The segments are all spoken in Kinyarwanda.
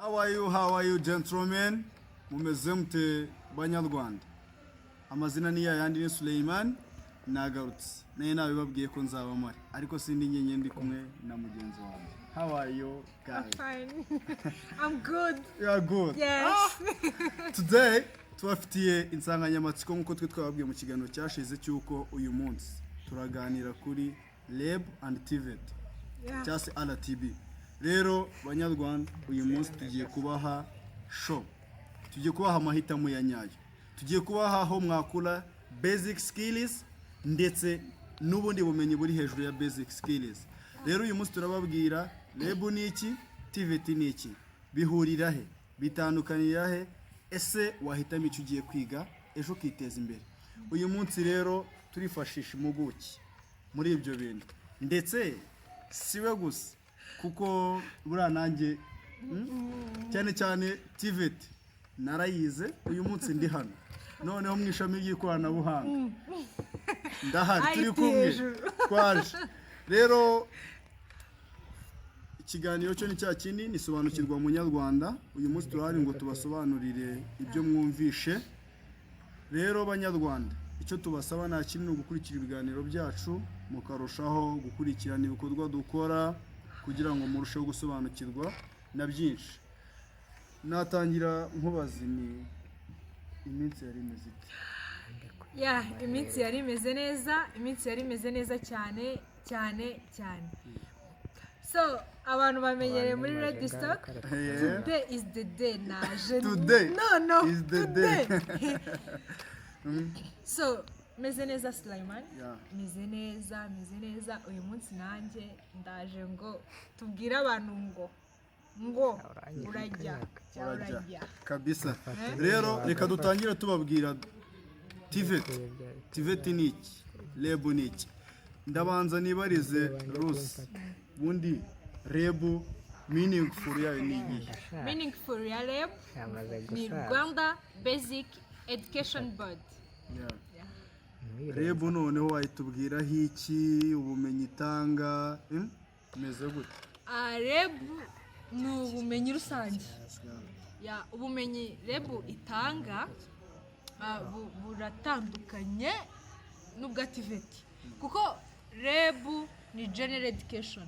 How are you, how are you, gentlemen? Mumeze mute, banyarwanda? Amazina ni yayandi, ni Suleiman. Nagarutse, naye nabibabwiye ko nzaba mpari, ariko sindi nyenye, ndi kumwe na mugenzi wanjye. How are you guys? Fine. I'm good. You are good? Yes. Today tubafitiye insanganyamatsiko nk'uko twe twababwiye mu kiganiro cyashize cy'uko uyu munsi turaganira kuri REB and TVET cyangwa se RTB. Rero banyarwanda, uyu munsi tugiye kubaha show, tugiye kubaha amahitamo ya nyayo, tugiye kubaha aho mwakura basic skills ndetse n'ubundi bumenyi buri hejuru ya basic skills. Rero uyu munsi turababwira REB ni iki, TVET ni iki, bihurira he, bitandukanira he, ese wahitamo icyo ugiye kwiga ejo ukiteza imbere? Uyu munsi rero turifashisha impuguke muri ibyo bintu, ndetse si we gusa, kuko buriya nanjye cyane cyane TVET narayize. Uyu munsi ndi hano noneho mu ishami ry'ikoranabuhanga ndahari, turi IT kumwe. Hejuru. Twaje rero, ikiganiro cyo ni cya kindi, nisobanukirwa munyarwanda. Uyu munsi turahari ngo tubasobanurire ibyo mwumvishe. Rero banyarwanda, icyo tubasaba nta kindi, ni ugukurikira ibiganiro byacu, mukarushaho gukurikirana ibikorwa dukora kugira ngo murusheho gusobanukirwa na byinshi. Natangira nkubaza, ni iminsi yari imeze ite? Yeah, iminsi yari imeze neza, iminsi yari imeze neza cyane cyane cyane. So abantu bamenyereye muri Red Stock. Today is the day naje. Today No, is the day. So meze neza, Sulaiman. Meze neza, meze neza. Uyu munsi nanjye ndaje ngo tubwire abantu ngo urajya cyangwa Urajya. Urajya. Kabisa. Rero reka dutangire tubabwira TVET. TVET ni iki? REB ni iki? Ndabanza nibarize Rusi, ubundi REB meaningful yayo ni iyihe? Meaningful ya REB Yamaze ni gusaza. Rwanda Basic Education Board. REB noneho wayitubwiraho iki? Ubumenyi itanga, Imeze gute? Ah, REB ni ubumenyi rusange. Ya, ubumenyi REB itanga buratandukanye n'ubwa TVET, kuko REB ni general education.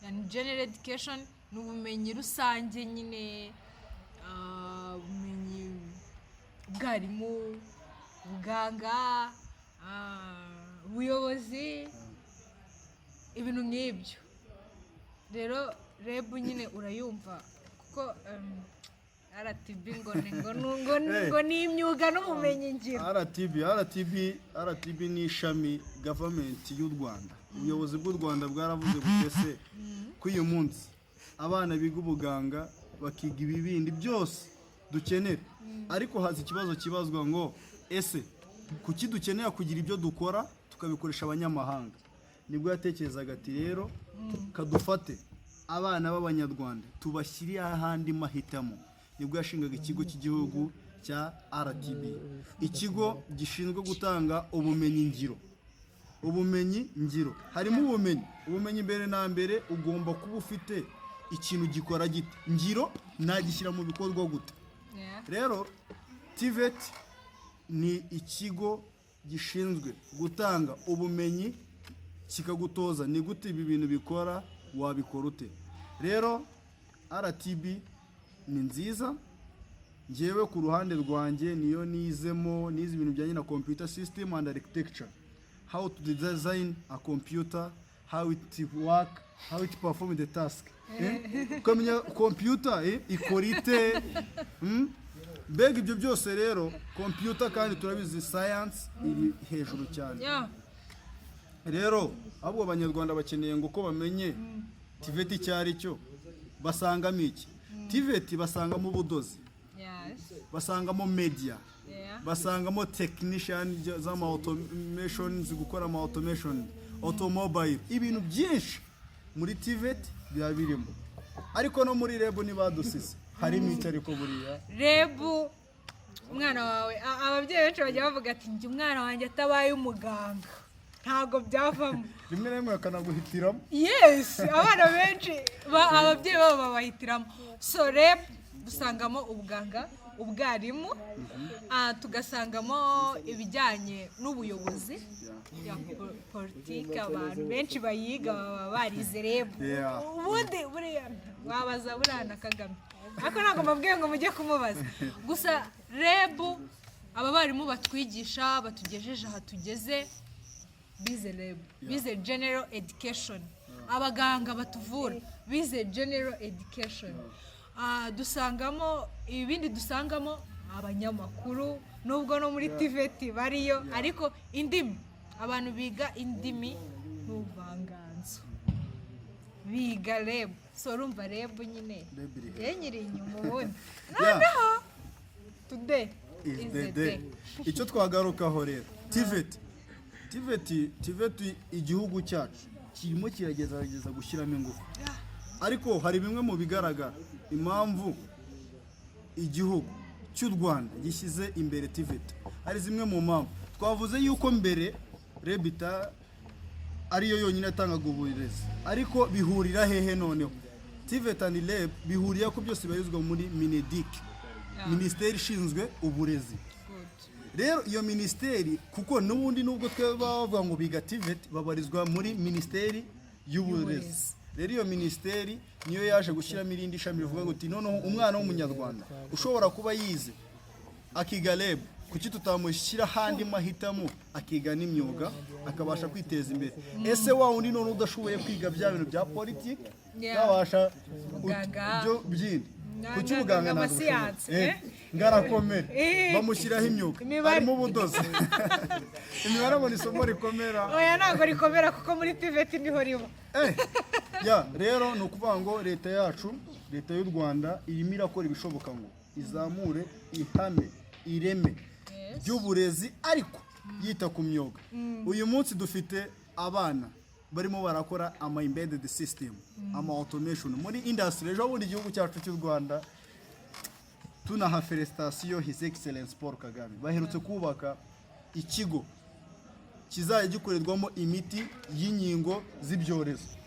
Ya, ni general education, ni ubumenyi rusange nyine, ubumenyi bwarimu, ubuganga, ubuyobozi, ibintu nk'ibyo. Rero REB nyine urayumva, kuko RTB ngo ni imyuga n'ubumenyingiro. RTB, RTB, RTB ni ishami government y'u Rwanda. Ubuyobozi bw'u Rwanda bwaravuze butese ko uyu munsi abana biga ubuganga, bakiga ibi bindi byose dukenera, ariko haza ikibazo kibazwa ngo: ese kuki dukenera kugira ibyo dukora tukabikoresha abanyamahanga? Nibwo yatekerezaga ati: rero kadufate abana b'abanyarwanda tubashyiriye ahandi mahitamo. Nibwo yashingaga ikigo cy'igihugu cya RTB, ikigo gishinzwe gutanga ubumenyi ngiro. Ubumenyi ngiro harimo ubumenyi mbere na mbere ugomba kuba ufite ikintu gikora gite, ngiro nagishyira mu bikorwa gute? Rero TVET ni ikigo gishinzwe gutanga ubumenyi, kikagutoza ni gute ibi bintu bikora, wabikora ute. Rero RTB ni nziza. Ngewe ku ruhande rwanjye niyo nizemo, nize ibintu bijyanye na computer system and architecture, how to design a computer, how it work, how it perform the task, eh? Ukamenya computer ikora ite? Mbega ibyo byose. Rero computer kandi turabizi, science iri hejuru cyane. Rero ahubwo abanyarwanda bakeneye ngo uko bamenye TVET icyo ari cyo. Basangamo iki? TVET basangamo ubudozi, basangamo media, basangamo technician z'ama automations, gukora ama automation, automobile, ibintu byinshi muri TVET biba birimo. Ariko no muri REB ntibadusize, harimo icyo, ariko buriya REB, umwana wawe, ababyeyi benshi bajya bavuga ati: njye umwana wanjye atabaye umuganga ntabwo byavamo. Rimwe na rimwe bakanaguhitiramo. Yes, abana benshi ababyeyi babo babahitiramo. So REB Dusangamo ubuganga, ubwarimu, tugasangamo ibijyanye n'ubuyobozi ya politiki. Abantu benshi bayiga baba barize REB. Ubundi buriya wabaza buriya na Kagame, ariko ntabwo mbabwiye ngo mujye kumubaza. Gusa REB, aba barimu batwigisha, batugejeje aha tugeze, bize REB, bize general education. Abaganga batuvura bize general education. Dusangamo ibindi, dusangamo abanyamakuru, nubwo no muri TVET bariyo, ariko indimi, abantu biga indimi n'ubuvanganzo biga REB. So urumva REB nyine REB iri hejuru. Ye nyiri inyuma ubundi. Noneho today is is the the day. day. Icyo twagarukaho rero, TVET, igihugu cyacu kirimo kiragerageza gushyiramo ingufu, ariko hari bimwe mu bigaragara impamvu igihugu cy'u Rwanda gishyize imbere TVET. Hari zimwe mu mpamvu twavuze yuko mbere REB ariyo yonyine yatangaga uburezi, ariko bihurira hehe noneho? TVET and REB bihuriye ko byose bibarizwa muri MINEDUC, minisiteri ishinzwe uburezi. Good. Rero iyo minisiteri, kuko n'ubundi nubwo twe bavuga ngo biga TVET, babarizwa muri Minisiteri y'Uburezi. Y'Uburezi. Rero iyo minisiteri niyo yaje gushyiramo irindi shami rivuga ngo uti noneho umwana w'Umunyarwanda ushobora kuba yize akiga REB, kuki tutamushyira ahandi mahitamo akiga n'imyuga akabasha kwiteza imbere? Ese wa wundi none udashoboye kwiga bya bintu bya politiki, yabasha Ubuganga. Ibyo bindi, kuki ubuganga ntabwo bushoboka? Amasiyansi, eh? Ngarakomere bamushyiraho imyuga. Imibare. Harimo ubudozi, imibare, ngo ni isomo rikomera. Oya, ntabwo rikomera kuko muri TVET niho riba. Ya, rero ni ukuvuga ngo leta yacu, leta y'u Rwanda, irimo irakora ibishoboka ngo izamure ihame, ireme ry'uburezi, ariko yita ku myuga. Uyu munsi dufite abana barimo barakora ama embedded system, ama automation muri industry. Ejo bundi igihugu cyacu cy'u Rwanda, tunaha félicitation His Excellence Paul Kagame, baherutse kubaka ikigo kizajya gikorerwamo imiti y'inkingo z'ibyorezo.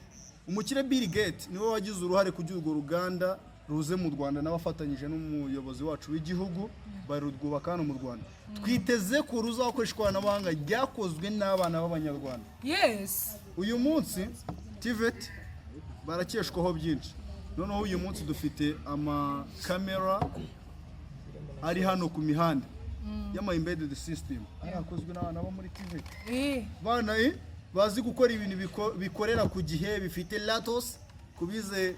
Umukire Bill Gates niwe wagize uruhare kugira urwo ruganda ruze mu Rwanda, n'abafatanyije n'umuyobozi wacu w'igihugu barurwubaka hano mu Rwanda. Twiteze ko ruzakoresha ikoranabuhanga ryakozwe n'abana b'Abanyarwanda. Uyu munsi TVET barakeshwaho byinshi. Noneho uyu munsi dufite amakamera ari hano ku mihanda y'ama embedded system arakozwe n'abana bo muri TVET, bana bazi gukora ibintu bikorera ku gihe, bifite latency. Kubize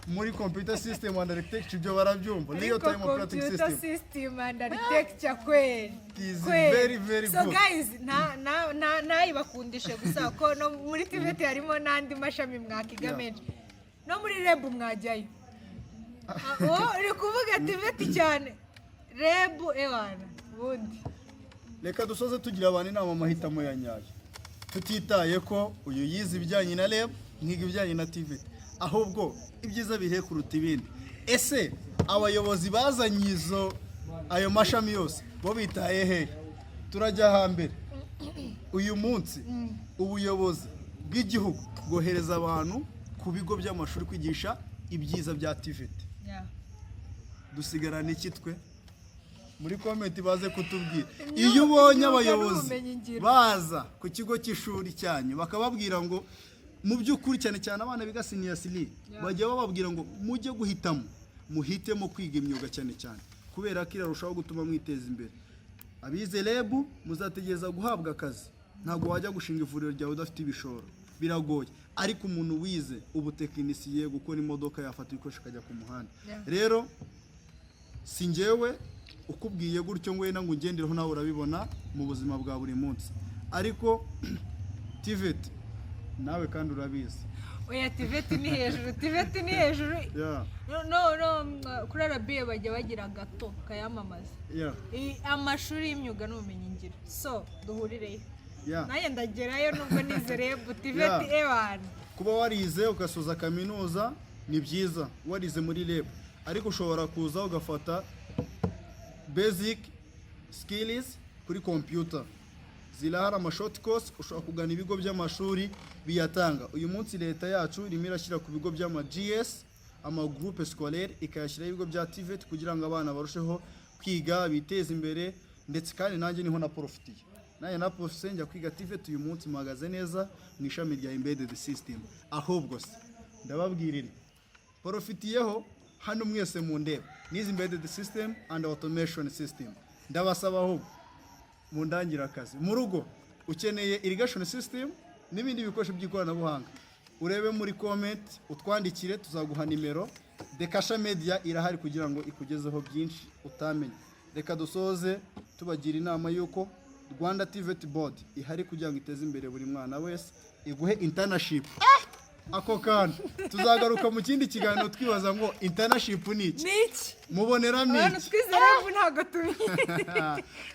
muri computer system and architecture, ibyo barabyumva, real Ariko time operating computer system. system and architecture, kweli. Is Kweli. very, very So good. guys, ntayibakundishe gusa ko no muri TVET harimo n'andi mashami mwakiga menshi, no muri REB mwajyayo. Oh, uri kuvuga TVET cyane, REB ewana ubundi. Reka dusoze tugira abantu inama, amahitamo ya nyayo, tutitaye ko uyu yize ibijyanye na REB, nkiga ibijyanye na TVET, ahubwo ibyiza bihe kuruta ibindi. Ese abayobozi bazanye izo ayo mashami yose bo bitaye hehe? Turajya hambere. Uyu munsi ubuyobozi bw'igihugu bwohereza abantu ku bigo by'amashuri kwigisha ibyiza bya TVET. Dusigarana iki twe? Muri comment baze kutubwira. Iyo ubonye Imyuga abayobozi n'ubumenyingiro. baza ku kigo cy'ishuri cyanyu bakababwira ngo mu by'ukuri, cyane cyane abana biga senior three, bajya bababwira ngo mujye guhitamo, muhitemo kwiga imyuga cyane cyane kubera ko irarushaho gutuma mwiteza imbere. Abize REB muzategereza guhabwa akazi, ntabwo wajya gushinga ivuriro ryawe udafite ibishoro, biragoye. Ariko umuntu wize ubutekinisiye, gukora imodoka, yafata ibikoresho akajya ku muhanda. Rero si njyewe ukubwiye gutyo ngo wenda ngo ugendereho, nawe urabibona mu buzima bwa buri munsi. Ariko TVET nawe kandi urabizi. Oya, TVET ni hejuru, TVET ni hejuru. No, kuri RBA bajya bagira gato kayamamaza. Amashuri y'imyuga n'ubumenyingiro, so duhurireyo. Nanjye ndagerayo nubwo nize REB, TVET ewana. Kuba warize ugasoza kaminuza ni byiza, warize muri REB, ariko ushobora kuza ugafata basic skills kuri computer, zirahari ama short course, ushobora kugana ibigo by'amashuri biyatanga. Uyu munsi leta yacu irimo irashyira ku bigo by'ama GS. amagroupe scolaire, ikayashyiraho ibigo bya TVET kugira ngo abana barusheho kwiga biteze imbere. Ndetse kandi nanjye niho naprofitiye, nanjye naprofise njya kwiga TVET. Uyu munsi mpagaze neza mu ishami rya embedded system. Ahubwo se ndababwirira, profitiyeho hano mwese mundeba n'izi embedded system and automation system, ndabasaba ahubwo mundangira akazi mu rugo. Ukeneye irrigation system n'ibindi bikoresho by'ikoranabuhanga, urebe muri comment utwandikire, tuzaguha nimero. Dekasha Media irahari kugira ngo ikugezeho byinshi utamenye. Reka dusoze tubagira inama y'uko Rwanda TVET Board ihari kugira ngo iteze imbere buri mwana wese, iguhe internship. Ako kantu tuzagaruka mu kindi kiganiro twibaza ngo internship ni iki? Ni iki? Muboneramo Abantu iki? twize REB ntabwo tubizi. Ni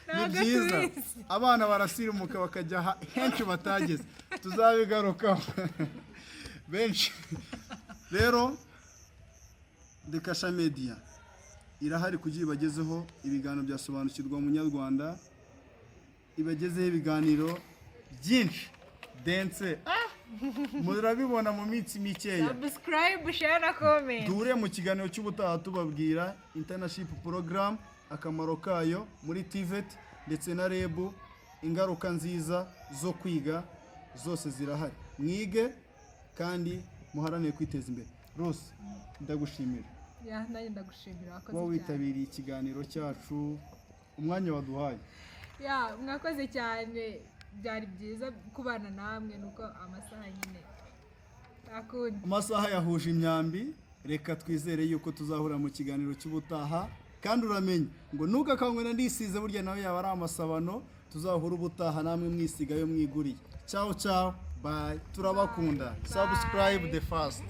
Ntabwo byiza. tubizi. Abana barasirimuka bakajya henshi batageze, tuzabigarukaho benshi. Rero Dekasha Media irahari kugira ibagezeho ibiganiro bya Sobanukirwa Munyarwanda, ibagezeho ibiganiro byinshi dense. Murabibona mu minsi mikeya. Subscribe, share na comment. Duhure mu kiganiro cy'ubutaha tubabwira internship program, akamaro kayo muri TVET ndetse na REB, ingaruka nziza zo kwiga zose zirahari. Mwige kandi muharanire kwiteza imbere. Rose, ndagushimira Yeah, nanjye ndagushimira, wakoze kuba cyane. witabiriye ikiganiro cyacu, umwanya waduhaye. Yeah, mwakoze cyane, byari byiza kubana namwe, nuko amasaha nyine ntakundi. Amasaha yahuje imyambi. Reka twizere yuko tuzahura mu kiganiro cy'ubutaha. Kandi uramenye ngo ntugakangwe na ndisize, burya nawe yaba ari amasabano. Tuzahura ubutaha namwe mwisigayo mwiguriye. Ciao ciao, bye, turabakunda. Subscribe the first.